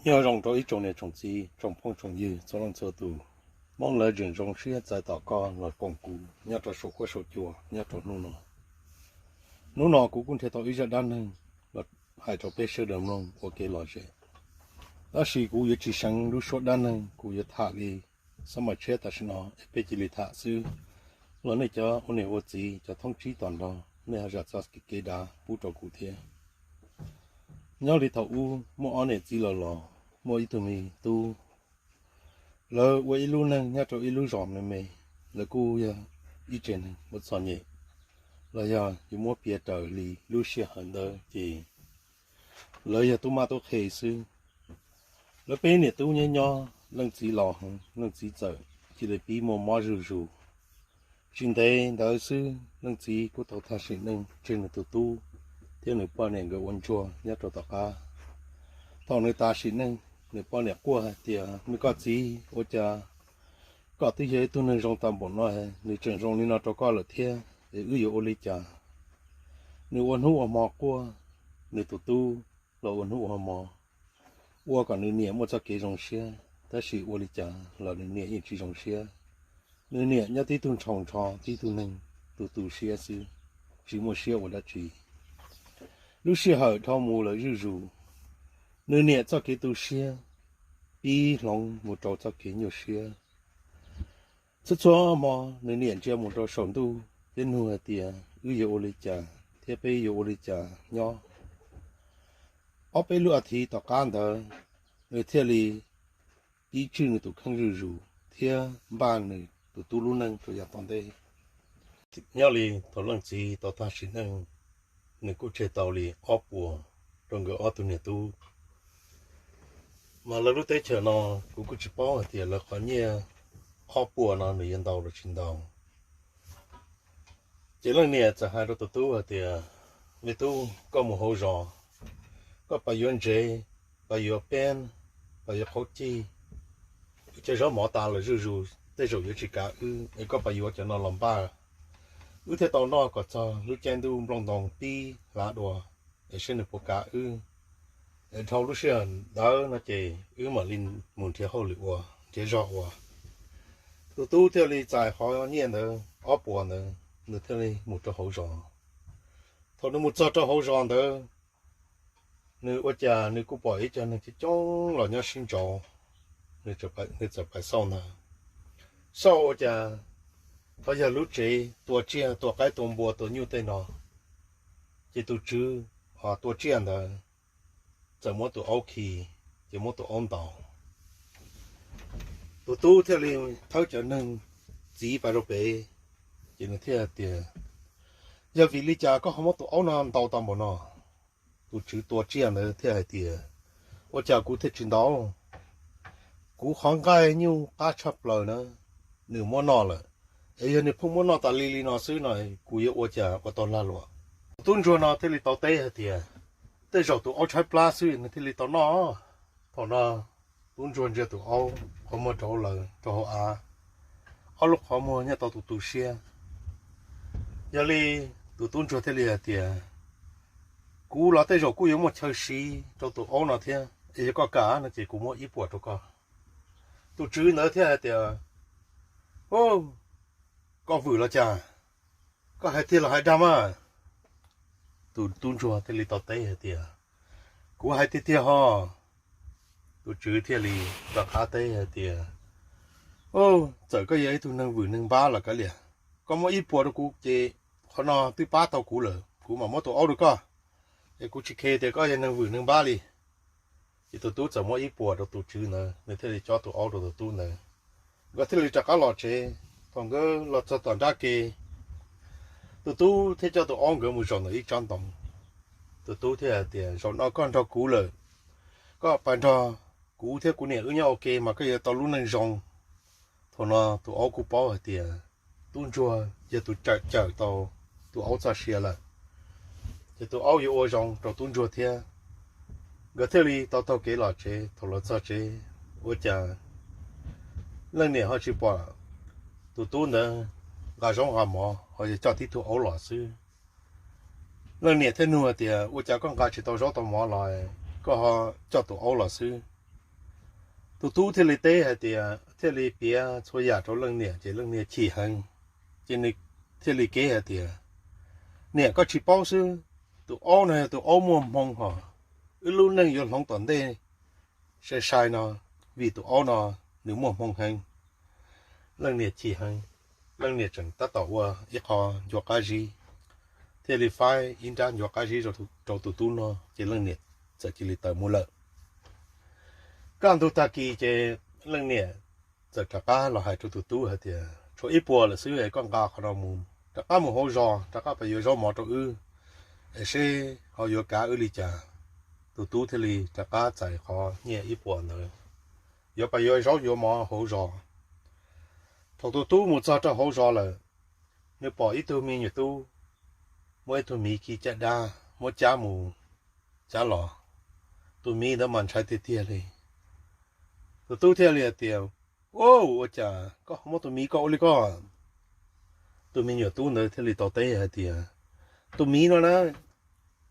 Nyob zoo rau ib tsoom niam tsoom txiv, tsoom phooj tsoom ywg txhua leej txhua tus. Hmoob Legend zoo siab txais tos koj los koom kuv nyob rau saum huab saum cua nyob rau hnub no. Hnub no kuv kuj nrhiav tau ib zaj dab neeg los hais rau peb sawv daws mloog ua kev lom zem. Tab sis kuv yuav tsis seev lub suab dab neeg, kuv yuav tham li xab mais tshiab tam sim no es peb cia li tham xwb. Los nej cov ua niam ua txiv, cov thoob tsib tom nrog, nej ho zam txoj kev dav pub rau kuv thiab. Nyob li thaum ub muaj ob niam txiv los los, muaj ib tug me tub. Lawv ua ib lub neej nyob rau ib lub zos me me, lawv kuj yog ib tsev neeg muaj txom nyem, los yog yuav muab piav raws li lub sij hawm ntawd ces lawv yog tub mab tub qhe xwb. Lawv peb niam tub nyob nyob, leej txiv laus heev, leej txiv txawm cia li pib muaj mob zuj zus. Tsis ntev ntawd xwb leej txiv kuj tau tag sim neej tseg nws tus tub thiab nws poj niam nkawd ua ntsuag nyob rau tom qab. Thaum nws tas sim neej, nws poj niam quaj hais tias, me koj txiv, ua cas koj twb yog ib tug neeg zoo tag npaum no, nws tseem zoo li no rau koj lawm thiab es wb yuav ua li cas? Nws ua hnub ua hmo quaj, nws tus tub los ua hnub ua hmo, ua kom nws niam muaj txoj kev zoo siab, tab sis ua li cas los nws niam yeej tsis zoo siab. Nws niam nyob tib tug ntshaus ntsho tib tug neeg tu tu siab xwb, tsis muaj siab ua dab tsi. Lub sij hawm dhau mus lawm zuj zus, nws niam txoj kev tu siab pib hloov mus rau txoj kev nyuaj siab. Txhua txhua hmo nws niam ntsia mus rau saum ntuj thiab nug hais tias, wb yuav ua li cas thiab peb yuav ua li cas nyob? Ob peb lub as thiv tom qab ntawd, nws thiaj li pib tswj nws tus kheej zuj zus thiab npaj nws tus tub lub neej rau yav tom ntej. Nyob li thaum leej txiv tau tag sim neej, nws kuj tseg tau li ob puas rau nkawd ob tug niam tub. Mas lawv lub teb chaws no, kuv kuj tsis paub hais tias lawv qhov nyiaj ob puas no nws yuav ntau los tsis ntau. Ces leej niam txawm hais rau tus tub hais tias, me tub, koj mus hauv zos, koj pab yuav ntsev, pab yuav peeb, pab yuav qhaub cij. Wb cov zaub mov tas lawm zuj zus, tej zaum yuav tsis kav wb, es koj pab yuav cov no los npaj, wb thiaj tau noj kom txog lub caij ntuj nplooj ntoo pib hlav dua, es seb nws puas kav wb. Es dhau lub sij hawm ntawd no ces wb mam li mus nrhiav hauj lwm ua, nrhiav zog ua. Tus tub thiaj li txais qhov nyiaj ntawd ob puas ntawd, nws thiaj li mus rau hauv zos. Thaum nws mus txog rau hauv zos ntawd, nws ua cas nws kuj pom ib co neeg coob coob los nyob sib ntsaum, nws txawm pais xauj ntag. Xauj ua cas ho yog lub tsev tua tsiaj, tua qaib tua npua tua nyuj tej no. Ces tus tswv tua tsiaj ntawd txawm muab tus aub khi, ces muab tus aub ntaus. Tus tub thiaj li thawb cov neeg txiv pais rau pem, ces nws thiaj tias, yog vim li cas koj ho muab tus aub no ntaus tau npaum no? Tus tswv tua tsiaj ntawd thiaj hais tias, ua cas kuv thiaj tsis ntaus? Kuv qhov nqaij nyuj qab tshaj plaws na, nws muab noj lawm, es yog nws pheej muab noj tas li li no xwb no, kuv yuav ua cas ua tau lag luam? Tus tub ntsuag no thiaj li tau teb hais tias, tej zaum tus aub tshaib plab xwb nws thiaj li tau noj. Thaum no tub ntsuag ntsia tus aub qhov muag rau lawm rau hauv av, ob lub qhov muag nyob tau tu tu siab. Yog li tus tub ntsuag thiaj li hais tias, kuv los tej zaum kuj yuav muaj chaw siv rau tus aub no thiab, es yog koj kam no ces kuv muab ib puas rau koj. Tus tswv ntawd thiaj hais tias, koj vwm los cas? Koj hais tiag los hais dag mas? Tus tub ntsuag thiaj li tau teb hais tias, kuv hais tiag tiag ho. Tus tswv thiaj li rov qab teb hais tias, txawm koj yog ib tug neeg vwm neeg npab los kav liam, koj muab ib puas rau kuv ces qhov no twb pab tau kuv lawm, kuv mam muab tus aub rau koj, es kuv tsis khe tias koj yog neeg vwm neeg npab li. Ces tus tub txawm muab ib puas rau tus tswv ntawd, nws thiaj li cob tus aub rau tus tub ntawd. Nkawd thiaj li rov qab los tsev. Thaum nkawd los txog tom nrab ke, tus tub thiaj coj tus aub nkawd mus zaum ntawm ib tsob ntoo. Tus tub thiaj hais tias, zaum no koj nrog kuv lawm, koj pais nrog kuv thiab kuv niam wb nyob ua ke mas koj yuav tau lub neej zoo. Thaum no tus aub kuj paub hais tias tub ntsuag yog tus cawm cawm tau tus aub txoj sia lawm, ces tus aub yuav ua zoo rau tub ntsuag thiab. Nkawd thiaj li tau taug kev los tsev. Thaum los txog tsev, ua cas leej niam ho tsis pom tus tub ntawd nqa zaub nqa mov, ho yog coj tib tug aub los xwb. Leej niam thiaj nug hais tias, ua cas koj nqa tsis tau zaub tau mov los, koj ho coj tus aub los xwb? Tus tub thiaj li teb hais tias, thiaj li piav txhua yam rau leej niam ces leej niam chim heev. Ces nws thiaj li keb hais tias, niam, koj tsis paub xwb, tus aub no yog tus aub muaj hmoo hos, wb lub neej yuav hloov tom ntej sai sai no, vim tus aub no nws muaj hmoo heev. Leej niam chim heev, leej niam tseem tab tom ua ib qho ncua qab zib, thiaj li faib ib nrab ncua qab zib rau tus tub no ces leej niam txawm cia li tawm mus lawm. Kaj ntug tag kis ces leej niam txawm rov qab los hais rau tus tub hais tias, tshuav ib puas lawm xwb es koj nqa qhov no mus rov qab mus hauv zos rov qab pais yuav zaub mov rau wb es seb ho yuav kav wb li cas. Tus tub thiaj li rov qab txais qhov nyiaj ib puas ntawd yuav pais yuav zaub yuav mov hauv zos. Thaum tus tub mus txog rau hauv zos lawm, nws pom ib tug me nyuam tub muab ib tug miv khi caj dab muab cab mus cab los. Tus miv ntawd mas ntshai tiag tiag li. Tus tub thiaj li hais tias, ua cas koj ho muab tus miv koj ua li koj? Tus me nyuam tub ntawd thiaj li tau teb hais tias, tus miv no na,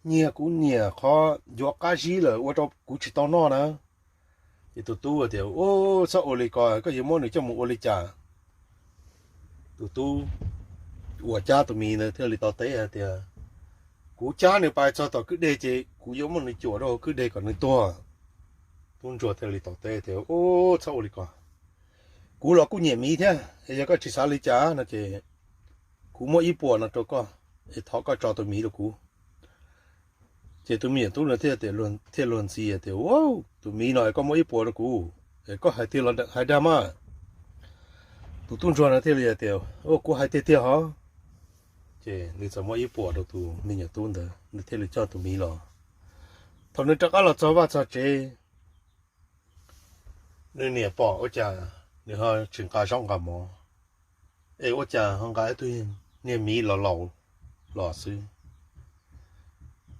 nyiag kuv niam qhov ncua qab zib lawm ua rau kuv tsis tau noj na. Ces tus tub tias, u, txhob ua li ko, koj yuav muab nws coj mus ua li cas? Tus tub uas cab tus miv ntawd thiaj li tau teb hais tias, kuv cab nws pais txog tom kwj deg ces kuv yuav muab nws cuam rau kwj deg kom nws tuag. Tub ntsuag thiaj li tau teb tias, u, txhob ua li ko, kuv los kuj nyiam miv thiab, yog koj tsis xav li cas no ces kuv muab ib puas no rau koj, es thov koj tso tus miv rau kuv. Ces tus me nyuam tub no thiaj tias, thiaj luag ntxhi tias, ua, tus miv no koj muab ib puas rau kuv, es koj hais tiag los hais dag mas? Tus tub ntsuag no thiaj li tias, u, kuv hais tiag tiag hos. Ces nws txawm muab ib puas rau tus me nyuam tub ntawd, nws thiaj li coj tus miv los. Thaum nws rov qab los txog vaj txog tsev, nws niam pom ua cas nws ho tsis nqa zaub nqa mov, es ua cas ho nqa ib tug niag miv los laus los xwb.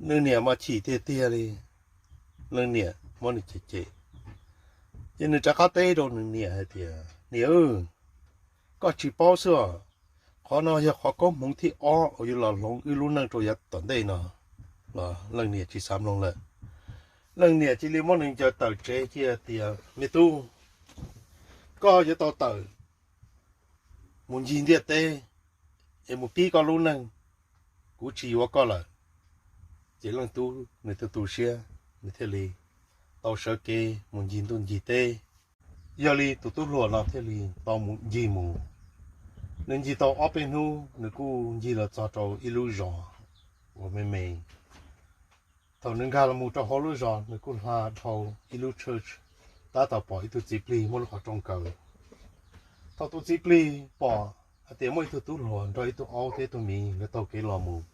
Nws niam mas chim tiag tiag li, leej niam muab nws cem cem. Ces nws rov qab teb rau nws niam hais tias, niam, koj tsis paub xwb os, qhov no yog qhov koob hmoov thib ob uas yuav los hloov wb lub neej rau yav tom ntej no. Los leej niam tsis xav mloog lawm. Leej niam cia li muab nws ncaws tawm tsev cia tias, me tub, koj yuav tau tawm mus ncig ntiaj teb es mus pib koj lub neej, kuv tsis yuav koj lawm. Ces leej tub nws tu tu siab, nws thiaj li tau sawv kev mus ncig ntuj ncig teb. Yog li tus tub hluas no thiaj li tau mus ncig mus. Nws ncig tau ob peb hnub nws kuj ncig los txog rau ib lub zos uas me me. Thaum nws nkag los mus rau hauv lub zos nws kuj hla dhau ib lub church, tab tom pom ib tug txiv plig muaj lub qhov rooj kaw. Thaum tus txiv plig pom hais tias muaj ib tug tub hluas nrog ib tug aub thiab ib tug miv lawv taug kev los mus,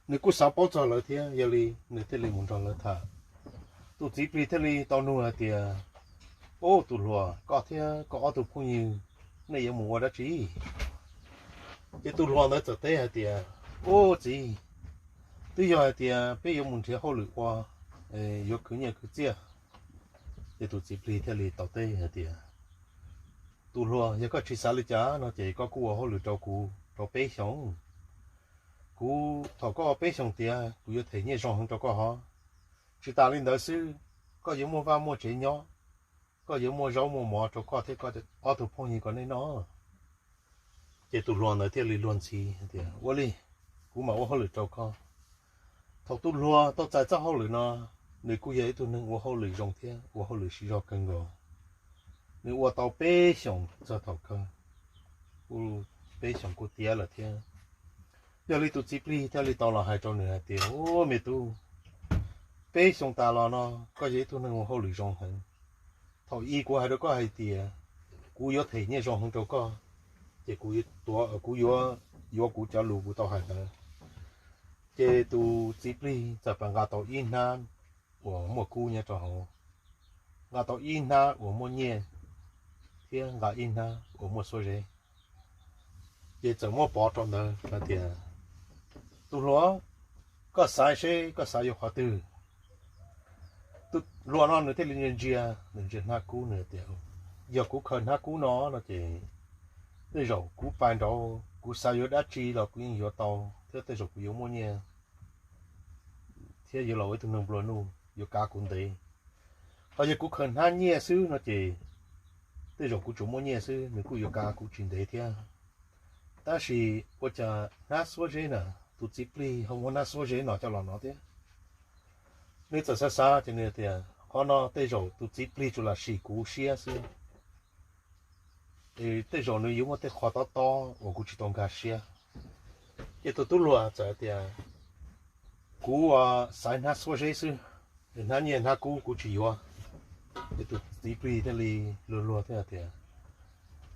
nws kuj xav paub txog lawv thiab, yog li nws thiaj li mus nrog lawv tham. Tus txiv plig thiaj li tau nug hais tias, ub, tus hluas, koj thiab koj ob tug phooj ywg nej yuav mus ua dab tsi? Ces tus hluas ntawd txawm teb hais tias, ub txiv, twb yog hais tias peb yuav mus nrhiav hauj lwm ua, yuav khwv nyiaj khwv txiaj. Ces tus txiv plig thiaj li tau teb hais tias, tus hluas, yog koj tsis xav li cas no ces koj kuj ua hauj lwm rau kuv rau peb xyoos. Kuv, thaum koj ua peb xyoos tiav kuv yuav them nyiaj zoo heev rau koj hov. Tsis tas li ntawd xwb, koj yuav muaj vaj muaj tsev nyob, koj yuav muaj zaub muaj mov rau koj thiab koj ob tug phooj ywg kom nej noj. Ces tus hluas ntawd thiaj li luag ntxhi tias, ua li, kuv mam ua hauj lwm rau koj. Thaum tus hluas tau txais txoj hauj lwm no, nws kuj yog ib tug neeg ua hauj lwm zoo thiab ua hauj lwm siv zog kawg nkaus. Nws ua tau peb xyoos txog thaum kawg, peb xyoos kuj tiav lawm thiab. Yog li tus txiv plig thiaj li tau los hais rau nws hais tias, ub, me tub, peb xyoos tas los no koj yog ib tug neeg ua hauj lwm zoo heev. Thaum ub kuv hais rau koj hais tias kuv yuav them nyiaj zoo heev rau koj, ces kuv, kuv yuav, yuav kuv cov lus kuv tau hais ntawd. Ces tus txiv plig txawm pab nqa tau ib hnab uas muaj kub nyob rau hauv, nqa tau ib hnab uas muaj nyiaj, thiab nqa ib hnab uas muaj xuab zeb. Ces txawm muab pov rau ntawd hais tias, tus hluas, koj xav seb koj xav yuav qhov twg. Tus hluas no nws thiaj li ntsia, nws ntsia hnab kub nws tias, yog kuv khaws hnab kub no no ces tej zaum kuv pais nraud kuv xav yuav dab tsi los kuv yeej yuav tau, thiab tej zaum kuv yuav muaj nyiaj thiab yuav los ua ib tug neeg nplua nuj yuav kav kuv ntev. Ho yog kuv khaws hnab nyiaj xwb no ces tej zaum kuv tsuas muaj nyiaj xwb, nws kuj yuav kav kuv tsis ntev thiab. Tab sis ua cas hnab xuab zeb na, tus txiv plig ho muab hnab xuab zeb no coj los no thiab. Nws txawm xav xav ces nws tias qhov no tej zaum tus txiv plig tsuas lam sim kuv siab xwb, es tej zaum nws yuav muaj tej qho tob tob uas kuv tsis tau nkag siab. Ces tus tub hluas txawm tias, kuv ua xaiv hnab xuab zeb xwb, hnab nyiaj hnab kub kuv tsis yuav. Ces tus txiv plig thiaj li luag luag thiab tias,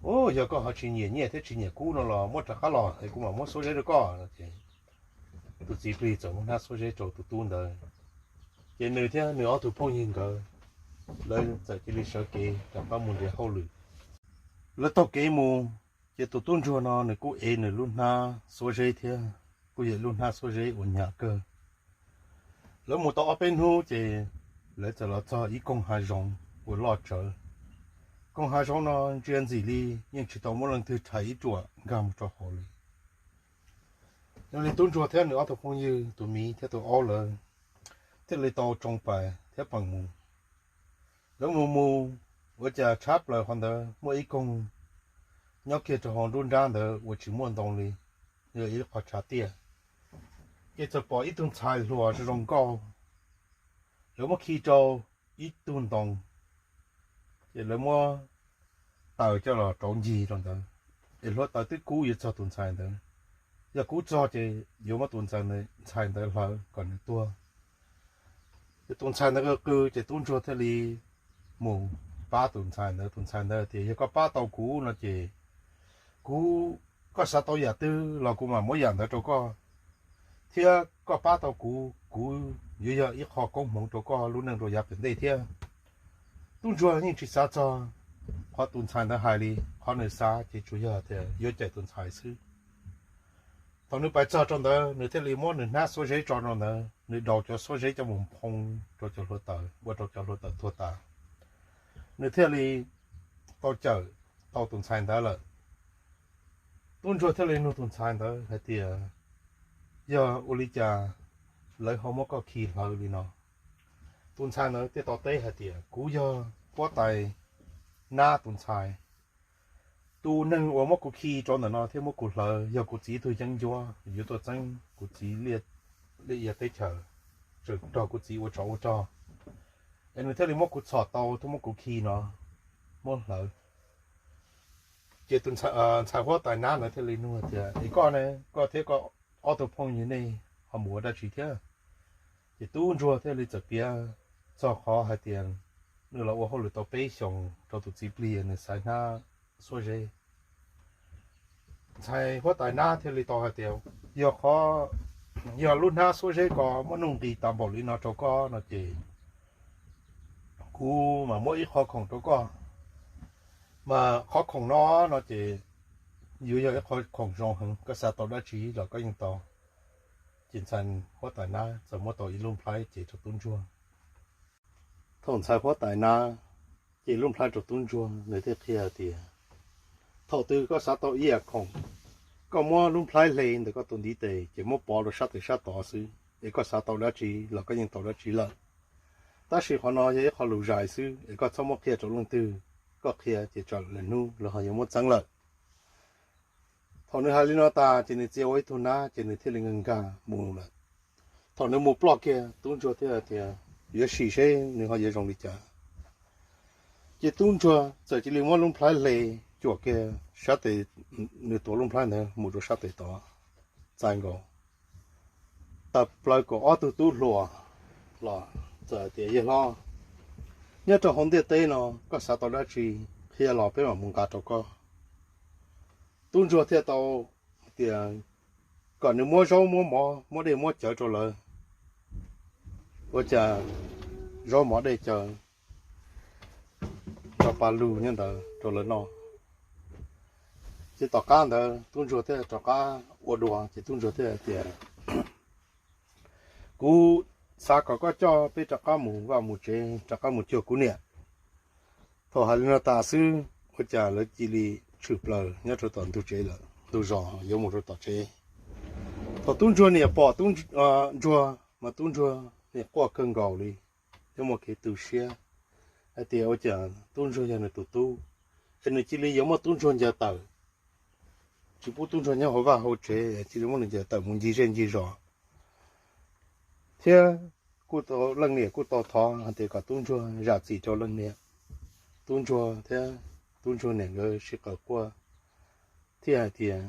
u, yog koj ho tsis nyiam nyiaj thiab tsis nyiam kub no los muab rov qab los es kuv mam muab xuab zeb rau koj no ces tus txiv plig txawm muab hnab xuab zeb rau tus tub ntawd. Ces nws thiab nws ob tug phooj ywg nkawd, lawv txawm cia li sawv kev rov qab mus nrhiav hauj lwm. Lawv taug kev mus, ces tus tub ntsuag no nws kuj ev nws lub hnab xuab zeb thiab, kuj yog lub hnab xuab zeb uas hnyav kawg. Lawv mus tau ob peb hnub ces lawv txawm los txog ib koog hav zoov uas loj tsawv. Koog hav zoov no ntsia ntxim li yeej tsis tau muaj leej twg rhais ib ruam nkag mus rau hauv li. Yog li tub ntsuag thiab nws ob tug phooj ywg tus miv thiab tus aub lawv thiaj li tau tsoo pais thiab peem mus. Lawv mus mus, ua cas tshab plaws qhov ntawd muaj ib koog nyob kiag rau hauv nruab nrab ntawd uas tsis muaj ntoo li, yog ib qhov tshav tiaj. Ces txawm pom ib tug ntxhais hluas zoo zoo nkauj, lawv muab khi rau ib tug ntoo, ces lawv muab taws coj los rauv ncig rau ntawd, es hluav taws twb kub yuav txog tus ntxhais ntawd. Yog kub txog ces yuav muab tus ntxhais ntawd hlawv kom nws tuag. Ces tus ntxhais ntawd qw qw ces tub ntsuag thiaj li mus pab tus ntxhais ntawd. Tus ntxhais ntawd tias, yog koj pab tau kuv no ces kuv, koj xav tau yam twg los kuv mam muab yam ntawd rau koj, thiab koj pab tau kuv, kuv yuav yog ib qho koob hmoov rau koj lub neej rau yav tom ntej thiab. Tub ntsuag yeej tsis xav txog qhov tus ntxhais ntawd hais li, qhov nws xav ces tsuas yog tias yuav cawm tus ntxhais xwb. Thaum nws pais txog rau ntawd nws thiaj li muab nws hnab xuab zeb tso rau ntawd, nws daus cov xuab zeb coj mus nphoo rau cov hluav taws, ua rau cov hluav taws tuag tas. Nws thiaj li tau cawm tau tus ntxhais ntawd lawm. Tub ntsuag thiaj li nug tus ntxhais ntawd hais tias, yog ua li cas lawv ho muab koj khi hlawv li no? Tus ntxhais ntawd thiaj tau teb hais tias, kuv yog huab tais Nab tus ntxhais. Tus neeg uas muab kuv khi rau ntawm no thiab muab kuv hlawv yog kuv txiv ib tug yeeb ncuab yuav tuaj txeeb kuv txiv liaj ia teb chaws, tseem nrog kuv txiv ua tsov ua rog, es nws thiaj li muab kuv txhom tau thiab muab kuv khi no, muab hlawv. Ces tus ntxhais huab tais Nab ntawd thiaj li nug tias, es koj ne, koj thiab koj ob tug phooj ywg nej ho mus ua dab tsi thiab? Ces tub ntsuag thiaj li txawm piav txog qhov hais tias nws los ua hauj lwm tau peb xyoos rau tus txiv plig nws xaiv hnab xuab zeb. Ntxhais huab tais Nab thiaj li tau hais tias, yog qhov, yog lub hnab xuab zeb ko muab nuj nqis tas npaum li no rau koj no ces kuv mam muab ib qho khoom rau koj. Mas qhov khoom no no ces yuav yog ib qho khoom zoo heev, koj xav tau dab tsi los koj yeej tau. Ces ntxhais huab tais Nab txawm muab tau ib lub nplhaib cev rau tub ntsuag. Thaum ntxhais huab tais Nab cev lub nplhaib rau tub ntsuag, nws thiaj qhia tias, thaum twg koj xav tau ib yam khoom, koj muab lub nplhaib hle ntawm koj tus ntiv tes ces muab pov rau sab tes sab tod xwb, es koj xav tau dab tsi los koj yeej tau dab tsi lawm. Tab sis qhov no yog ib qho lus zais xwb, es koj txhob muab qhia rau leej twg, koj qhia ces tsam lwm hnub lawv ho yuav muab txeeb lawm. Thaum nws hais li no tas ces nws txia ua ib tug nab ces nws thiaj li nkag nkag mus lawm. Thaum nws mus ploj kiag, tub ntsuag thiaj tias, yuav sim seb nws ho yuav zoo li cas. Ces tub ntsuag txawm cia li muab lub nplhaib hle cuam kiag sab tes, nws tuav lub nplhaib ntawd mus rau sab tes tod, txais nkaus, tawm plaws kaum ob tug tub hluas los txawm tias, yawg hlob, nyob rau hauv ntiaj teb no koj xav tau dab tsi qhia los peb mam mus nqa rau koj. Tub ntsuag thiaj tau tias kom nws muab zaub muab mov muab dej muab cawv rau lawv, ua cas zaub mov dej cawv rau pa lug nyob ntawd rau lawv noj. Ces tom qab ntawd tub ntsuag thiaj rov qab ua dua, ces tub ntsuag thiaj tias, kuv xav kom koj coj peb rov qab mus vaj mus tsev, rov qab mus cuag kuv niam. Thaum hais li no tas xwb, ua cas lawv cia li tshwm plaws nyob rau tom ntug tsev lawm, ntug zos yuav mus rau tom tsev. Thaum tub ntsuag niam pom tub ntsuag, mas tub ntsuag niam quaj kawg nkaus li, thiab muaj kev tu siab. hais tias ua cas tub ntsuag yog nws tus tub, es nws cia li yuav muab tub ntsuag ncaws tawm, tsis pub tub ntsuag nyob hauv vaj hauv tsev, cia li muab nws ncaws tawm mus ncig zej ncig zos thiab. Kuj tau, leej niam kuj tau thov hais tias kom tub ntsuag zam txim rau leej niam. Tub ntsuag thiab tub ntsuag niam nkawd sib qawm quaj thiab hais tias,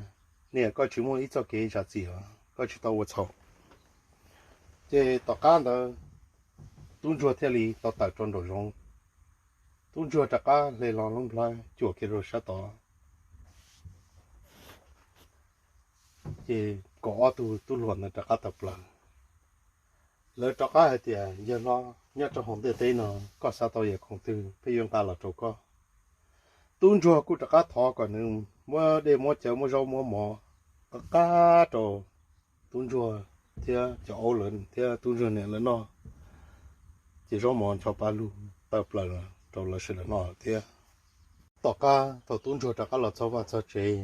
niam, koj tsis muaj ib txoj kev zam txim os, koj tsis tau ua txhaum. Ces tom qab ntawd tub ntsuag thiaj li tau tawm rau nraum zoov. Tub ntsuag rov qab hle hlo lub nplhaib cuam kiag rau sab tod, ces kaum ob tug tub hluas ntawd rov qab tawm plaws. Lawv rov qab hais tias, yawg hlob, nyob rau hauv ntiaj teb no, koj xav tau yam khoom twg peb yuav nqa los rau koj. Tub ntsuag kuj rov qab thov kom nws muab dej muab cawv muab zaub muab mov qab rau tub ntsuag thiab cov aub lawv thiab tub ntsuag niam lawv noj. Ces zaub mov ncho pa lug tawm plaws rau lawv sawv daws noj thiab. Tom qab thaum tub ntsuag rov qab los txog vaj txog tsev,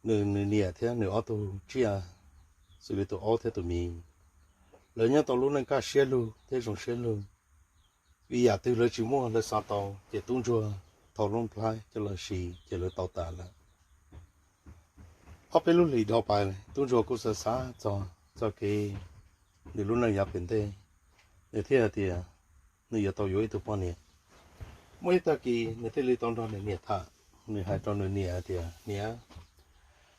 nws, nws niam thiab nws ob tug tsiaj, xws li tus aub thiab tus mis, lawv nyob tau lub neej kaj siab lug thiab zoo siab lug. Vim yam twg lawv tsis muaj, lawv xav tau, ces tub ntsuag thau lub nplhaib coj los siv ces lawv tau tas lawm. Ob peb lub hlis dhau pais, tub ntsuag kuj xav xav txog txoj kev nws lub neej yav pem ntej, nws thiaj hais tias nws yuav tau yuav ib tug poj niam. Muaj ib tag kis nws thiaj li tau nrog nws niam tham, nws hais rau nws niam hais tias, niam,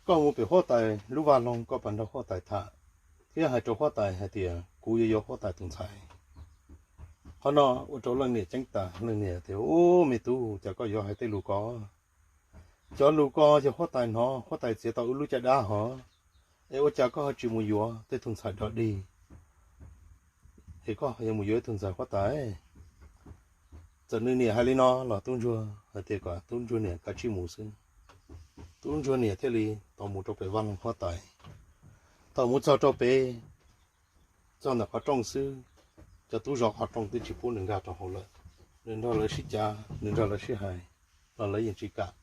koj mus pem huab tais lub vaj loog, koj pab nrog huab tais tham thiab hais rau huab tais hais tias kuv yuav yuav huab tais tus ntxhais. Qhov no ua rau leej niam ceeb tas, leej niam tias, ub, me tub, cas koj yuav hais tej lus ko? Cov lus ko yog huab tais hnov, huab tais txiav tau wb lub caj dab hov, es ua cas koj ho tsis mus yuav tej tug ntxhais dog dig, es koj yuav mus yuav ib tug ntxhais huab tais? Txawm nws niam hais li no los tub ntsuag hais tias kom tub ntsuag niam kav tsij mus xwb. Tub ntsuag niam thiaj li tau mus rau pem vaj loog huab tais. Thaum mus txog rau pem, txog ntawm qhov rooj xwb, cov tub zov qhov rooj twb tsis pub nws nkag rau hauv lawm. Nws nrog lawv sib cav, nws nrog lawv sib hais, los lawv yeej tsis kam.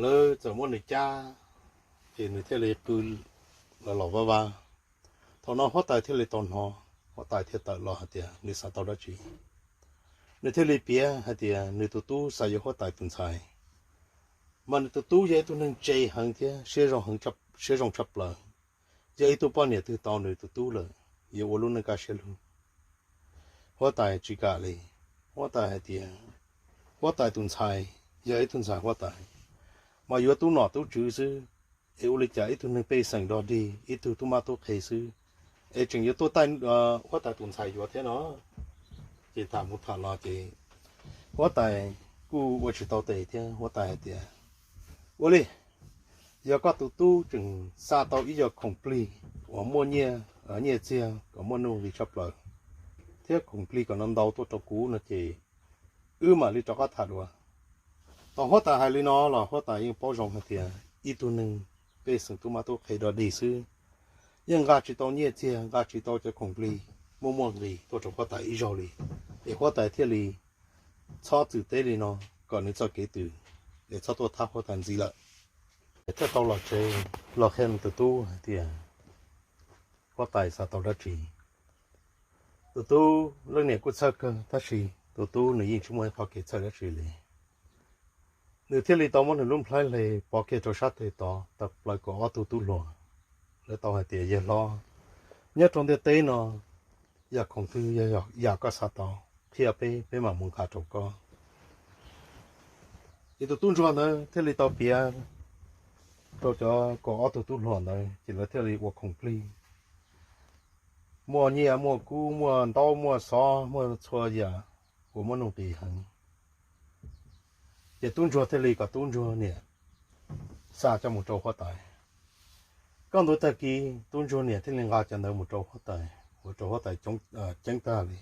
Lawv txawm muab nws cab, ces nws thiaj li qw los los vaj vaj. Thaum no huab tais thiaj li tau hnov, huab tais thiaj tawm los hais tias nws xav tau dab tsi. Nws thiaj li piav hais tias nws tus tub xav yuav huab tais tus ntxhais, mas nws tus tub yog ib tug neeg ntse heev thiab siab zoo tshaj plaws. Yog ib tug poj niam twg tau nws tus tub lawm, yuav ua lub neej kaj siab lug. Huab tais tsis kam li. Huab tais hais tias huab tais tus ntxhais yog ib tug ntxhais huab tais, mas yuav tub nom tub tswv xwb, es ua li cas ib tug neeg pej xeem dog dig, ib tug tub mab tub qhe xwb, es tseem yuav tuaj taij huab tais tus ntxhais yuav thiab no? Ces tham mus tham los ces huab tais kuj ua tsis tau tes thiab, huab tais hais tias, ua li, yog koj tus tub tseem xa tau ib co khoom plig uas muaj nyiaj, nyiaj txiag kom muaj nuj nqis tshaj plaws, thiab khoom plig kom no ntau tuaj rau kuv no ces wb mam li rov qab tham dua. Thaum huab tais hais li no los huab tais yeej paub zoo hais tias ib tug neeg pej xeem tub mab tub qhe dog dig xwb, yeej nqa tsis tau nyiaj txiag, nqa tsis tau cov khoom plig muaj muaj nqis tuaj rau huab tais ib zaug li. Es huab tais thiaj li txhob txwm teb li no, kom nws txoj kev twm, es txhob tuaj thab huab tais ntxiv lawm. Es thiaj tau los tsev, los qhia nws tus tub hais tias huab tais xav tau dab tsi. Tus tub leej niam kuj txhawj kawg tab sis tus tub nws yeej tsis muaj ib qhov kev txhawj dab tsi li. Nws thiaj li tau muab nws lub nplhaib hle pov kiag rau sab tes tod, tawm plaws kaum ob tug tub hluas. Lawv tau hais tias, yawg hlob, nyob rau ntiaj teb no, yam khoom twg yog yam koj xav tau, qhia peb, peb mam mus nqa rau koj. Ces tus tub ntsuag ntawd thiaj li tau piav rau cov kaum ob tug tub hluas ntawd, ces lawv thiaj li ua khoom plig, muaj nyiaj muaj kub, muaj ntaub muaj xov, muaj txhua yam uas muaj nuj nqis heev. Ces tub ntsuag thiaj li kom tub ntsuag niam xa coj mus rau huab tais. Kaj ntug tag kis tub ntsuag niam thiaj li nqa cov ntawd mus rau huab tais, ua rau huab tais ceeb tag li.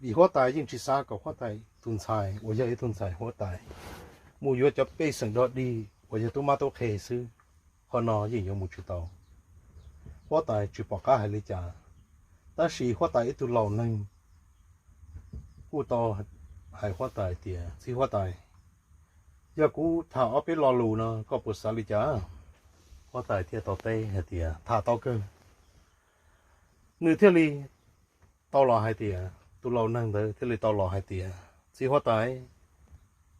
Vim huab tais yeej tsis xav kom huab tais tus ntxhais uas yog ib tug ntxhais huab tais mus yuav cov pej xeem dog dig uas yog tub mab tub qhe xwb, qhov no yeej yuav mus tsis tau. Huab tais tsis pom qab hais li cas, tab sis huab tais ib tug laus neeg kuj tau hais huab tais tias, txiv huab tais, yog kuv tham ob peb lo lus no koj puas xav li cas? Huab tais thiaj tau teb hais tias, tham tau kawg. Nws thiaj li tau los hais tias, tus laus neeg ntawd thiaj li tau los hais tias, Txiv huab tais,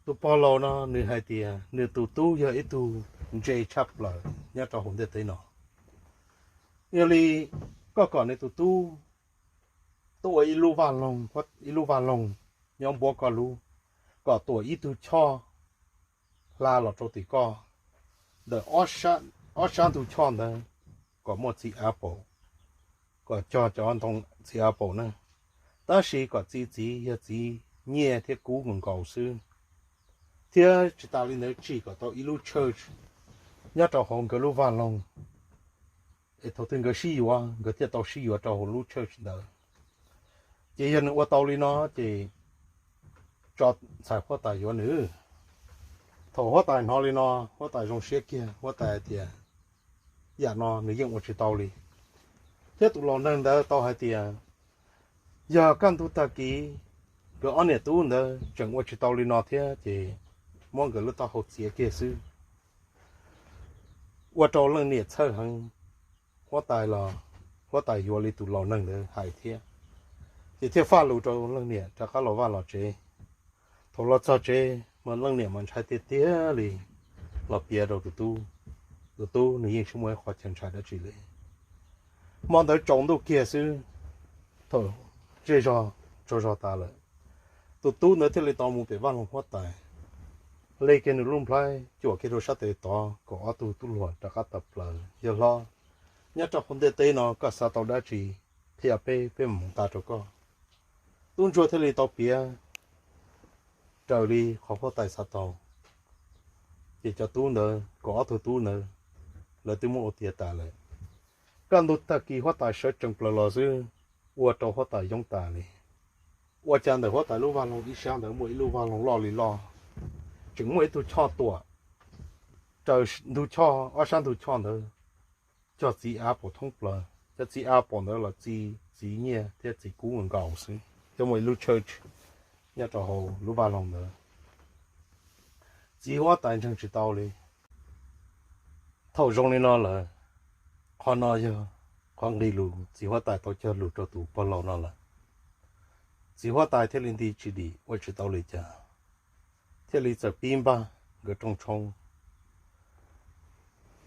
tus pog laus no nws hais tias nws tus tub yog ib tug ntse tshaj plaws nyob rau hauv ntiaj teb no. Yog li koj kom nws tus tub tuaj ua ib lub vaj loog, ib lub vaj loog nyob npuab koj lub, kom tuam ib tug choj hla los rau tim koj, ntawm ob sab ntug choj ntawd kom muaj txiv apple, kom cog cov ntoo txiv apple na, tab sis kom txiv txiv yog txiv nyiaj thiab kub nkaus nkaus xwb. Thiab tsis tas li ntawd tsim kom tau ib lub church nyob rau hauv nkawd lub vaj loog, es thaum twg nkawd sib yuav nkawd thiaj tau sib yuav rau hauv lub church ntawd. Ces yog nws ua tau li no ces tso ntxhais huab tais yuav nws. Thaum huab tais hnov li no, huab tais zoo siab kiag, huab tais hais tias yam no nws yeej ua tsis tau li. Thiab tus laus neeg ntawd tau hais tias yog kaj ntug tag kis nkawd ob niam tub ntawd tseem ua tsis tau li no thiab ces muab nkawd lub taub hau txiav kiag xwb. Ua rau leej niam txhawj heev, huab tais los huab tais yuav li tus laus neeg ntawd hais thiab, ces thiaj faj lus rau leej niam rov qab los vaj los tsev. Thaum los txog tsev mas leej niam mas ntshai tiag tiag li, los piav rau tus tub, tus tub nws yeej tsis muaj ib qhov chaw ntshai dab tsi li. Hmo ntawd tsaus ntuj kiag xwb, thaum zej zog tsaug zog tas lawm, tus tub ntawd thiaj li tau mus pem vaj loog huab tais, hle kiag nws lub nplhaib cuam kiag rau sab tes tod kom ob tug tub hluas rov qab tawm plaws. Yawg hlob, nyob rau hauv ntiaj teb no koj xav tau dab tsi, qhia peb, peb mam mus nqa rau koj. Tub ntsuag thiaj li tau piav raws li qhov huab tais xav tau, ces cov tub ntawd, kom ob tug tub ntawd, lawv twb muab ua tiav tas lawm. Kaj ntug tag kis huab tais sawv tsees plaws los xwb, ua rau huab tais yoob tas li. Ua cas ntawm huab tais lub vaj loog ib sab ntawd muaj ib lub vaj loog loj li loj, tseem muaj ib tug choj tuam raws ntug choj, ob sab ntug choj ntawd cog txiv apple thoob plaws, cov txiv apple ntawd los txi txiv nyiaj thiab txiv kub nkaus xwb, thiab muaj ib lub church nyob rau hauv lub vaj loog ntawd. Txiv huab tais ntseeg tsis tau li. Thaum zoo li no lawm, qhov no yog qhov nqi lus txiv huab tais tau cog lus rau tus pog laus no lawm. Txiv huab tais thiaj li nti tsis dim ua tsis tau li cas, thiaj li txawm pib npaj nkawd rooj tshoob.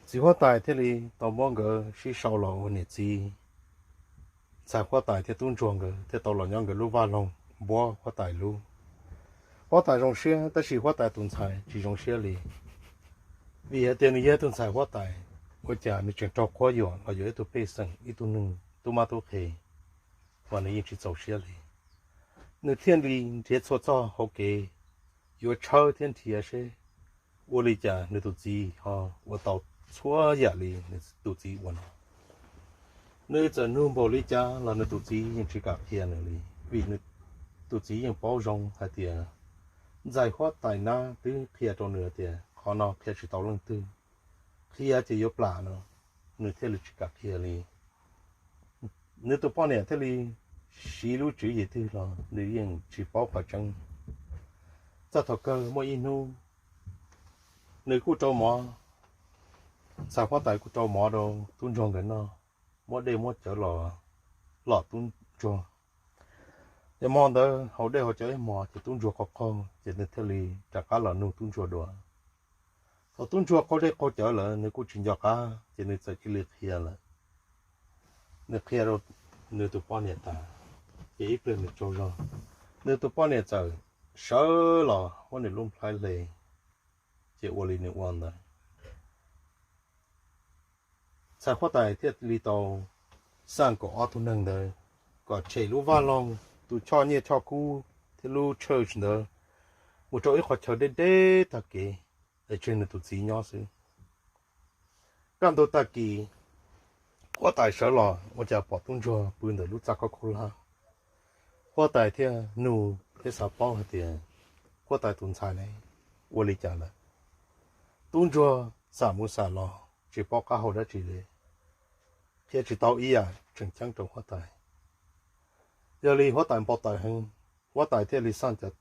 Txiv huab tais thiaj li tau muab nkawd sib sau los ua niam txiv. Ntxhais huab tais thiab tub ntsuag nkawd thiaj tau los nyob nkawd lub vaj loog npuab huab tais lub. Huab tais zoo siab tab sis huab tais tus ntxhais tsis zoo siab li, vim hais tias nws yog tus ntxhais huab tais, ua cas nws tseem raug qhuab yuam los yuav ib tug pej xeem, ib tug neeg tub mab tub qhe, mas nws yeej tsis txaus siab li. Nws thiaj li nrhiav txhua txoj hauv kev yuav tshawb thiab nrhiav seb ua li cas nws tus txiv ho ua tau txhua yam li nws tus txiv ua no. Nws txawm nug npaum li cas los nws tus txiv yeej tsis kam qhia nws li, vim nws tus txiv yeej paub zoo hais tias ntxhais huab tais nab twb qhia rau nws tias qhov no qhia tsis tau leej twg, qhia ces yuav plam no, nws thiaj li tsis kam qhia li. Nws tus poj niam thiaj li siv lub tswv yim twg los nws yeej tsis paub qhov tseeb. Txog thaum kawg muaj ib hnub nws kuj rau mov, ntxhais huab tais kuj rau mov rau tub ntsuag nkawd noj, muab dej muab cawv los lom tub ntsuag. Ces hmo ntawd haus dej haus cawv ib hmos ces tub ntsuag qaug qaug ces nws thiaj li rov qab los nug tub ntsuag dua. Thaum tub ntsuag qaug dej qaug cawv lawm nws kuj tsis nco qab ces nws txawm cia li qhia lawm. Nws qhia rau nws tus poj niam tas, ces ib pliag nws tsaug zog, nws tus poj niam txawm sawv los muab nws lub nplhaib hle, ces ua li nws ua ntawd. Ntxhais huab tais thiaj li tau xaj kom ob tug neeg ntawd kom tshem lub vaj loog, tus choj nyiaj choj kub thiab lub church ntawd mus rau ib qhov chaw deb deb tag kev, es tseg nws tus txiv nyob xwb. Kaj ntug tag kis, huab tais sawv los ua cas pom tub ntsuag pw ntawm lub txaj khob khaub hlab. Huab tais thiaj nug thiab xav paub hais tias huab tais tus ntxhais ne ua li cas lawm. Tub ntsuag xam mus xam los tsis paub qab hau dab tsi li, qhia tsis tau ib yam tseem ceeb rau huab tais. Yog li huab tais npau taws heev, huab tais thiaj li xaj cov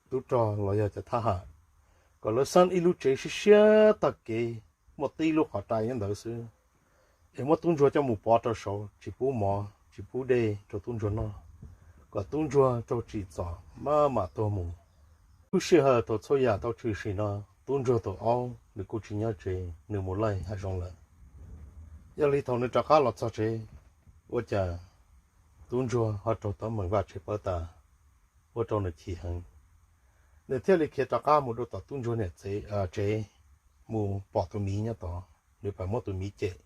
tub rog los yog cov thab ham kom lawv xab ib lub tsev siab siab tag kev, muaj tib lub qhov rai nyob ntawd xwb, es muab tub ntsuag coj mus pov rau saud, tsis pub mov tsis pub dej rau tub ntsuag noj. kom tub ntsuag raug tsim txom maj mam tuag mus. Lub sij hawm thaum txhua yam tau tshwm sim no, tub ntsuag tus aub nws kuj tsis nyob tsev, nws mus laij hav zoov lawm. Yog li thaum nws rov qab los txog tsev, ua cas tub ntsuag ho raug teeb meem vaj tse pawb tas, ua rau nws chim heev. Nws thiaj li khiav rov qab mus rau tom tub ntsuag niam tsev, mus pom tus miv nyob tod, nws pais muab tus miv cem.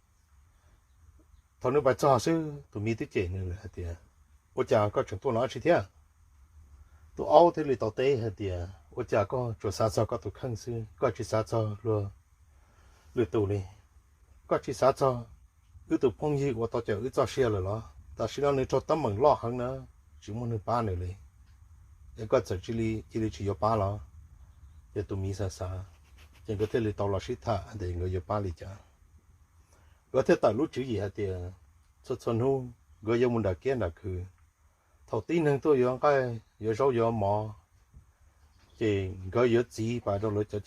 Thaum nws pais txog xwb tus miv twb cem nws hais tias, ua cas koj tseem tuaj no dab tsi thiab? Tus aub thiaj li tau teb hais tias, ua cas koj tsuas xav txog koj tus kheej xwb, koj tsis xav txog luag lwm tus li? Koj tsis xav txog wb tus phooj ywg uas tau cawm wb txoj sia lawm los? Tam sim no nws raug teeb meem loj heev na, tsis muaj neeg pab nws li, es koj txawm cia li tsis yuav pab los? Ces tus miv xav xav, ces nkawd thiaj li tau los sib tham tias nkawd yuav pab li cas. Nkawd thiaj tawm lub tswv yim hais tias txhua txhua hnub nkawd yuav mus nram kiab nram khw. Thaum tib neeg tuaj yuav nqaij yuav zaub yuav mov, ces nkawd yuav txiv pais rau lawv cov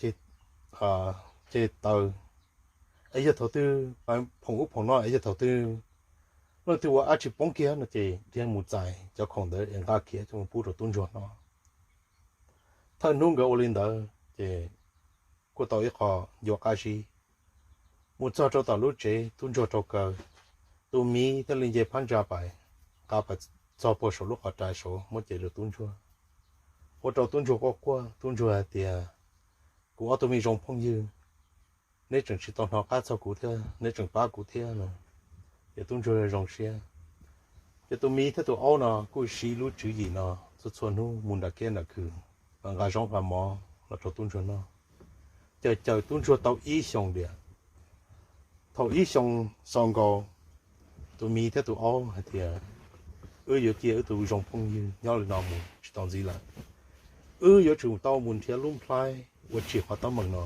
ceg taw. Es yog thaum twg phoom ub phoom no, es yog thaum twg leej twg ua dab tsi poob kiag no ces dhia mus txais cov khoom ntawd es nqa khiav coj mus pub rau tub ntsuag no. Thawj hnub nkawd ua li ntawd ces kuj tau ib qho ncua qab zib. Mus txog rau tom lub tsev tub ntsuag rau kaw, tus miv thiaj li nce phab ntsa pais, nqa pais txog puag saum lub qhov rai saud muab cev rau tub ntsuag. Ua rau tub ntsuag quaj quaj, tub ntsuag hais tias, kuv ob tug me zoo phooj ywg, neb tseem tsis tau hnov qab txog kuv thiab, neb tseem pab kuv thiab no. Ces tub ntsuag zoo siab. Ces tus miv thiab tus aub no kuj siv lub tswv yim no txhua txhua hnub mus nram kiab nram khw, nqa zaub nqa mov los rau tub ntsuag noj. Caws caws tub ntsuag tau ib xyoos tiam. Thaum ib xyoos xaus nkaus, tus miv thiab tus aub hais tias, wb yuav cia wb tus zoo phooj ywg nyob li no mus tsis tau ntxiv lawm. Wb yuav tsum tau mus nrhiav lub nplhaib ua tsim qhov teeb meem no,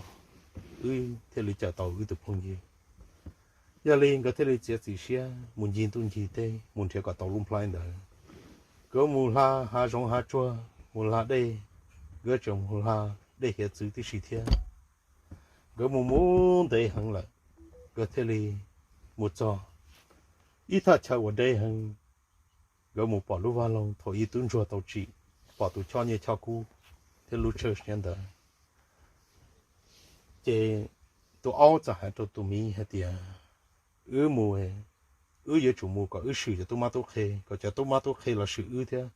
wb thiaj li cawm tau wb tus phooj ywg. Yog li nkawd thiaj li txiav txim siab mus ncig ntuj ncig teb mus nrhiav kom tau lub nplhaib ntawd. Nkawd mus hla hav zoov hav tsuag, mus hla dej, nkawd tseem mus hla dej hiav txwv tib si thiab. Nkawd mus mus ntev heev lawm, nkawd thiaj li mus txog ib thaj chaw uas deb heev. Nkawd mus pom lub vaj loog thaum ub tub ntsuag tau tsim, pom tus choj nyiaj choj kub thiab lub tshawj siab ntawd. Ces tus aub txawm hais rau tus miv hais tias, wb mus, wb yuav tsum mus kom wb swm cov tub mab tub qhe, kom cov tub mab tub qhe los swm wb thiab.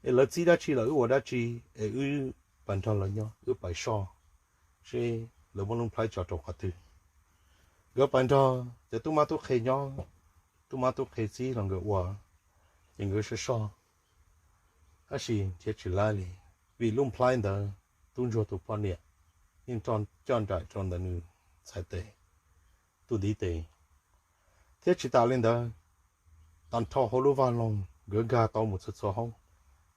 Es lawv txib dab tsi los wb ua dab tsi, es wb pais nrog lawv nyob, wb pais soj seb lawv muab lub nplhaib tso rau qhov twg. Nkawd pais nrog cov tub mab tub qhe nyob, tub mab tub qhe txib los nkawd ua, ces nkawd soj soj, tab sis nrhiav tsis laib li, vim lub nplhaib ntawd tub ntsuag tus poj niam yeej coj nraim rau ntawm nws txhais tes, tus ntiv tes. Thiab tsis tas li ntawd, tag nrho hauv lub vaj loog nkawd nkag tau mus txhua txhua hoob,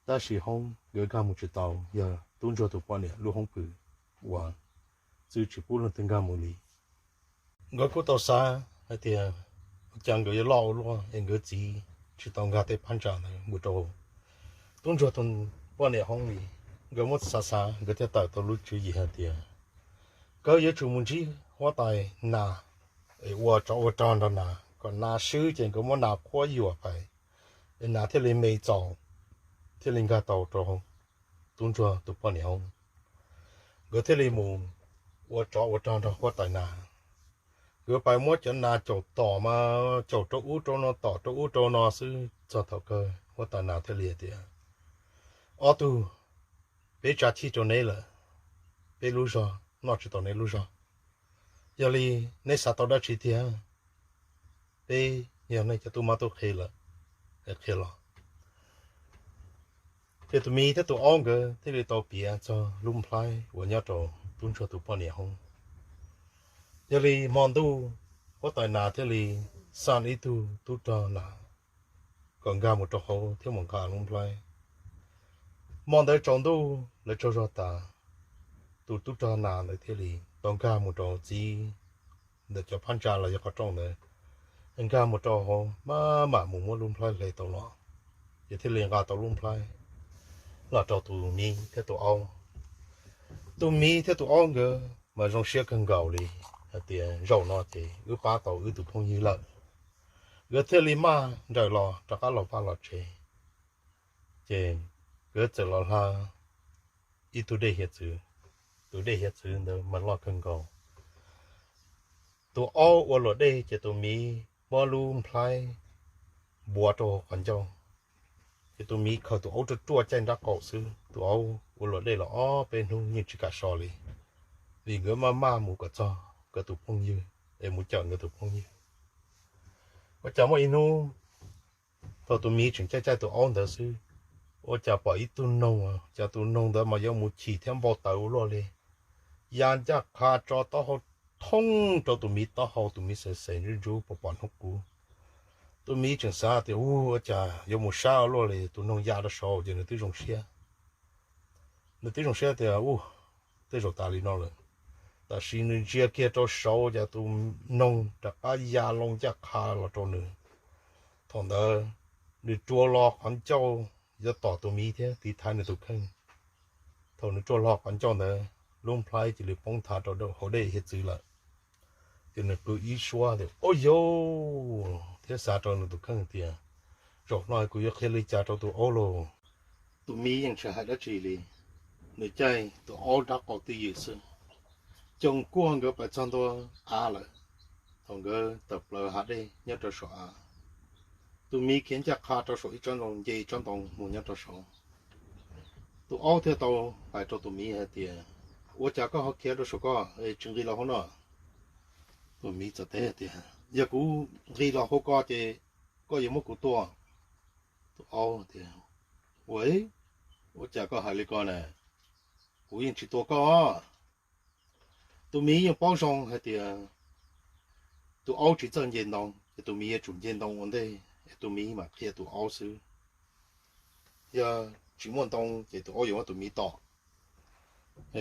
tab sis hoob nkawd nkag mus tsis tau yog tub ntsuag tus poj niam lub hoob pw uas txwv tsis pub leej twg nkag mus li. Nkawd kuj tau xav hais tias, ua cas nkawd yuav loj ua luaj es nkawd txiv tsis tau nkag tej phab ntsa ntawd mus rau tub ntsuag tus poj niam hoob li. Nkawd muab xav xav, nkawd thiaj tawm tau lub tswv yim hais tias, nkawd yuav tsum mus ntsib huab tais nas, es ua tsov ua rog nrog nas, kom nas swb ces nkawd muab nas qhuab yuam pais, es nas thiaj li me txaus, thiaj li nkag tau rau tub ntsuag tus poj niam hoob. Nkawd thiaj li mus ua tsov ua rog nrog huab tais nas. Nkawd pais muab cov nas caum tom mas caum rau ub rau no, tom rau ub rau no xwb, txog thaum kawg huab tais nas thiaj li hais tias, ob tug, peb tsa chij rau neb lawm, peb lub zog noj tsis tau neb lub zog. Yog li neb xav tau dab tsi tiag, peb yog nej cov tub mab tub qhe lawm, qhia los. Ces tus miv thiab tus aub nkawd thiaj li tau piav txog lub nplhaib uas nyob rau tub ntsuag tus poj niam hoob. Yog li hmo ntuj, huab tais nas thiaj li xa ib tug tub rog nas kom nkag mus rau hauv thiab mus nqa lub nplhaib. Hmo ntawd tsaus ntuj lawv tsaug zog tas, tus tub rog nas ntawd thiaj li tau nkag mus rau txij ntawm cov phab ntsa los yog qhov rooj ntawd, nkag mus rau hauv maj mam mus muab lub nplhaib hle tau los, ces thiaj li nqa tau lub nplhaib los rau tus miv thiab tus aub. Tus miv thiab tus aub nkawd mas zoo siab kawg nkaus li, hais tias zaum no ces wb pab tau wb tus phooj ywg lawm. Nkawd thiaj li maj nrawm los rov qab los vaj los tsev. Ces nkawd txawm los hla ib tug dej hiav txwv, tus dej hiav txwv ntawd mas loj kawg nkaus. Tus aub ua luam dej ces tus miv muab lub nplhaib npuav rau qhov ncauj, ces tus miv khaws tus aub ruaj ruaj caij nraub qaum xwb, tus aub ua luam dej los ob peb hnub yeej tsis kam so li, vim nkawd maj maj mus kom txog nkawd tus phooj ywg es mus cawm nkawd tus phooj ywg. Ua cas muaj ib hnub thaum tus miv tseem caij caij tus aub ntawd xwb, ua cas pom ib tug noog, cas tus noog ntawd mas yuav mus chim thiab npau taws ua luaj li, ya ncaj qha tso taub hau thoob rau tus miv taub hau, tus miv xes xes ntsub ntsub pom pom hnub qub. Tus miv tseem xav tias, Ua cas yuav mus sab ua luaj li, tus noog ya rau saud, ces nws twb zoo siab. Nws twb zoo siab tias, Ua, tej zaum tas li no lawm. Tam sim nws ntsia kiag rau saud, cas tus noog rov qab ya loo ncaj qha los rau nws. Thaum ntawd nws rua hlo qhov ncauj yuav tom tus miv thiab tiv thaiv nws tus kheej. Thaum nws rua hlo qhov ncauj ntawd, lub nplhaib cia li poob nthav rau hauv dej hiav txwv lawm. Ces nws qw ib suab tias, Ua yauv! Thiab xav rau nws tus kheej tias, Zaum no kuv yuav qhia li cas rau tus aub lauj? Tus miv yeej tsis hais dab tsi li, nws caij tus aub nraub qaum twj ywm xwb. Coom kuaj nkawd pais txog ntua av lawm, thaum nkawd tawm plaws hav dej nyob rau saum av, tus miv khiav ncaj qha rau saum ib tsob ntoo, nce ib tsob ntoo mus nyob rau saud. Tus aub thiaj tau hais rau tus miv hais tias, Ua cas koj ho khiav rau saum ko, tsis nqis los hauv no? Tus miv txawm teb hais tias, Yog kuv nqis los hauv ko ces koj yuav muab kuv tua. Tus aub tias, Ua, ua cas koj hais li ko na? Kuv yeej tsis tua koj. Tus miv yeej paub zoo hais tias tus aub tsis txawj nce ntoo, ces tus miv yuav tsum nce ntoo ua ntej es tus miv mam qhia tus aub xwb. Yog tsis muaj ntoo ces tus aub yuav muab tus miv tom.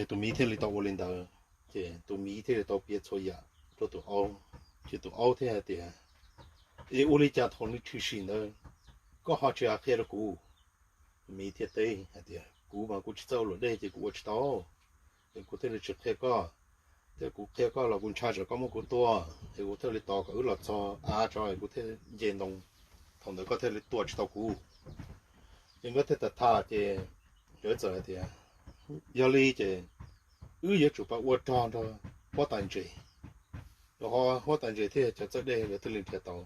Tus miv thiaj li tau ua li ntawd, ces tus miv thiaj li tau piav txhua yam rau tus aub. Ces tus aub thiaj hais tias, Es ua li cas thaum nws tshwm sim ntawd koj ho tsis hais qhia rau kuv? Tus miv thiaj teb hais tias, Kuv mas kuv tsis txawj ua luam dej ces kuv ua tsis tau, es kuv thiaj li tsis qhia koj. Thiab kuv qhia koj los kuv ntshai tsam koj muab kuv tua, es kuv thiaj li tos kom wb los txog av tso es kuv thiaj nce ntoo, thaum ntawd koj thiaj li tua tsis tau kuv. Ces nkawd thiaj tham tham ces nkawd txawm hais tias, Yog li ces wb yuav tsum pab ua rog nrog huab tais ntses, rau qhov huab tais ntses thiab cov txawj dej lawv thiaj li nrhiav tau.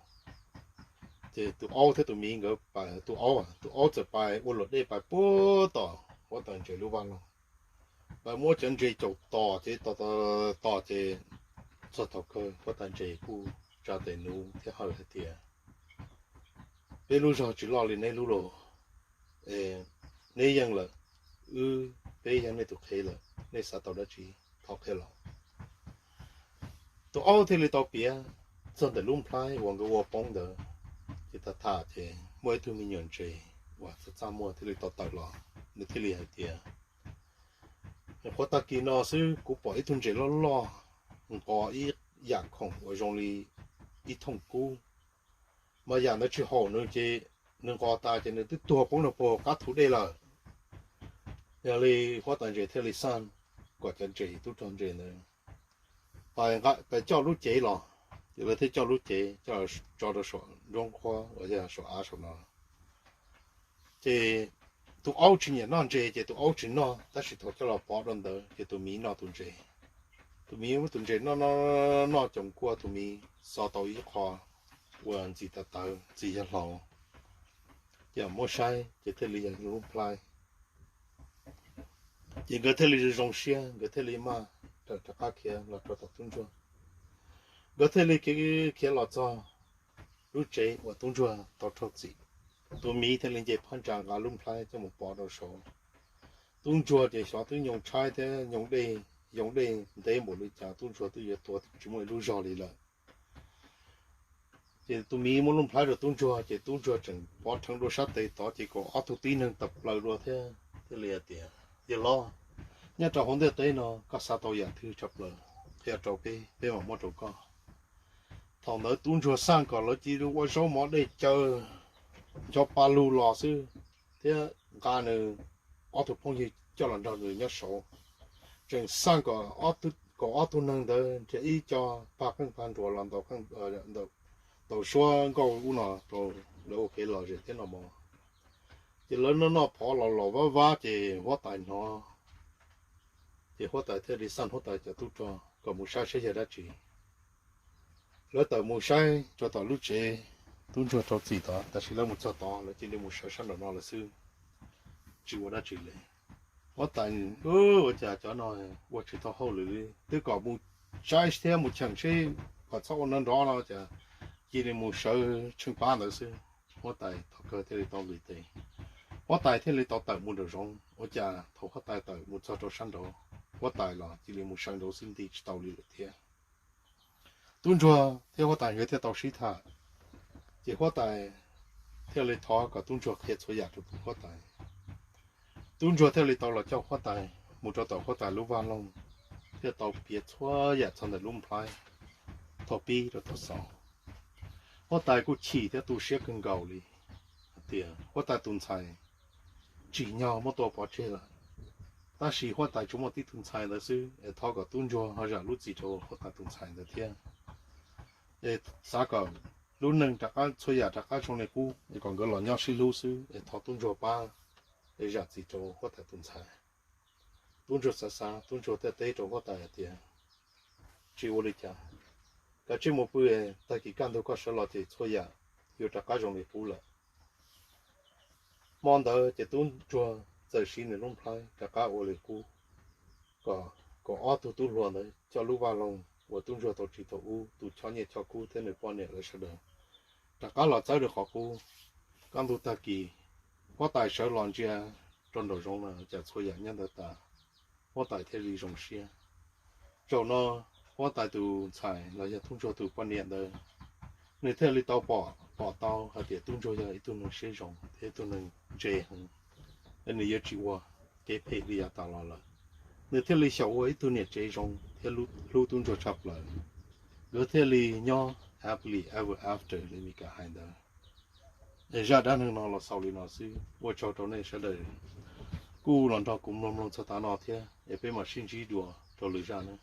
Ces tus aub thiab tus miv nkawd pais, tus aub, tus aub txawm pais ua luam dej pais puag tom huab tais ntses lub vaj loog, pais muab cov ntses caum tom ces tom tom tom ces txog thaum kawg huab tais ntses kuj tsa tes nuv thiab hawm hais tias, Peb lub zog tsis loj li neb lub los, neb yeej lawm, wb, peb yog nej tus qhev lawm, nej xav tau dab tsi thov qhia los. Tus aub thiaj li tau piav txog ntawm lub nplhaib uas nkawd ua poob ntawd, ces tham tham ces muaj ib tug me nyuam ntses uas txaj txaj muag thiaj li tau tawm los, nws thiaj li hais tias, Nyuam qhuav tag kis no xwb kuv pom ib tug ntses loj loj nqos ib yam khoom uas zoo li ib thooj kub, mas yam ntawd tsis haum nws ces nws nqos tas ces nws twb tuag poob rau puag qab thu dej lawm. Yog li huab tais ntses thiaj li xaj kom cov ntses, tub rog ntses ntawd pais coj lub cev los, ces lawv thiaj coj lub cev coj tso rau saum nruab nqhuab uas yog saum av saum no. Ces tus aub tsis nyiam noj ntses ces tus aub tsis noj, tab sis thaum coj los pov rau ntawd ces tus miv noj tus ntses. Tus miv muab tus ntses noj noj noj, coom kuaj tus miv xov tau ib qho uas ntxim tawv tawv ntxim yog hlau, ces muab saib ces thiaj li yog lub nplhaib. Ces nkawd thiaj li zoo siab, nkawd thiaj li maj rov qab khiav los rau tom tub ntsuag. Nkawd thiaj li khiav los txog lub tsev uas tub ntsuag tau raug txim. Tus miv thiaj li nce phab ntsa nqa lub nplhaib coj mus pov rau saud. Tub ntsuag ces xyov twb nyoo tshaib thiab nyoo dej, yoo dej ntev npaum li cas tub ntsuag twb yuav tuag tsis muaj ib lub zog li lawm. Ces tus miv muab lub nplhaib rau tub ntsuag ces tub ntsuag tseem pov rheev dua sab tes tod ces kaum ob tug tib neeg tawm plaws dua thiab thiaj li hais tias, Yawg hlob, nyob rau hauv ntiaj teb no koj xav tau yam twg tshaj plaws qhia rau peb, peb mam muab rau koj. Thaum ntawd tub ntsuag xaj kom lawv cia li ua zaub mov dej cawv ncho pa lug los xwb, thiab nqa nws ob tug phooj ywg coj los nrog nws nyob saud. Tseem xaj kom ob tug neeg ntawd nrhiav ib co pag qeej pag nruas los ntaus suab nkauj ub no rau lawv ua kev lom zem thiab noj mov. Ces lawv noj noj phov los los vab vab ces huab tais hnov, ces huab tais thiaj li xaj huab tais cov tub rog kom mus saib saib yog dab tsi. Lawv tawm mus saib rau tom lub tsev tub ntsuag rau txim tod, tab sis lawv mus txog tod lawv cia li mus sawv sab nraum no lawm xwb, tsis ua dab tsi li. Huab tais, ua cas cov no ua tsis tau hauj lwm li, twb kom mus saib thiab mus cheem seb kom txhob ua nrov nrov no cas cia li mus sawv tsheej pab ntawd xwb. Huab tais thaum kawg thiaj li tau nqis tes. Huab tais thiaj li tau tawm mus nraum zoov, ua cas thaum huab tais tawm mus txog rau sab nraud, huab tais los cia li mus sawv nraud xwb nti tsis tau li lawm thiab. Tub ntsuag thiab huab tais nkawd thiaj tau sib tham, ces huab tais thiaj li thov kom tub ntsuag qhia txhua yam rau huab tais. Tub ntsuag thiaj li tau los coj huab tais mus rau tom huab tais lub vaj loog, thiaj tau piav txhua yam txog ntawm lub nplhaib thaum pib rau thaum xaus. Huab tais kuj chim thiab tu siab kawg nkaus li hais tias huab tais tus ntxhais tsim nyog muab tua pov tseg lawm, tab sis huab tais tsuas muaj tib tug ntxhais ntawd xwb, es thov kom tub ntsuag ho zam lub txim rau huab tais tus ntxhais ntawd thiab. Es xav kom lub neej rov qab txhua yam rov qab zoo li qub, es kom nkawd los nyob sib hlub xwb, es thov tub ntsuag pab es zam txim rau huab tais tus ntxhais. Tub ntsuag xav xav, tub ntsuag thiaj teb rau huab tais hais tias, tsis ua li cas, kav tsij mus pw, tag kis kaj ntug koj sawv los ces txhua yam yuav rov qab zoo li qub lawm. Hmo ntawd ces tub ntsuag txawm siv nws lub nplhaib rov qab ua li qub, kom kaum ob tug tub hluas ntawd coj lub vaj loog uas tub ntsuag tau tsis thaum ub tus choj nyiaj choj kub thiab nws poj niam lawv sawv daws rov qab los txawb rau qhov qub. Kaj ntug tag kis, huab tais sawv los ntsia rau nraum zoov no cas txhua yam nyob ntawd tas, huab tais thiaj li zoo siab. Zaum no huab tais tus ntxhais los yog tub ntsuag tus poj niam ntawd, nws thiaj li tau pom pom tau hais tias tub ntsuag yog ib tug neeg siab zoo thiab ib tug neeg ntse heev, es nws yuav tsis ua kev phem li yav tas los lawm. Nws thiaj li xyaum ua ib tug niam tsev zoo thiab hlub tub ntsuag tshaj plaws. Nkawd thiaj li nyob happily ever after li Mis Kas hais ntawd. Es zaj dab neeg no los xaus li no xwb, ua tsaug rau nej sawv daws kuj los nrog kuv mloog mloog txog tav no thiab, es peb mam sib ntsib dua rau lwm zaj na.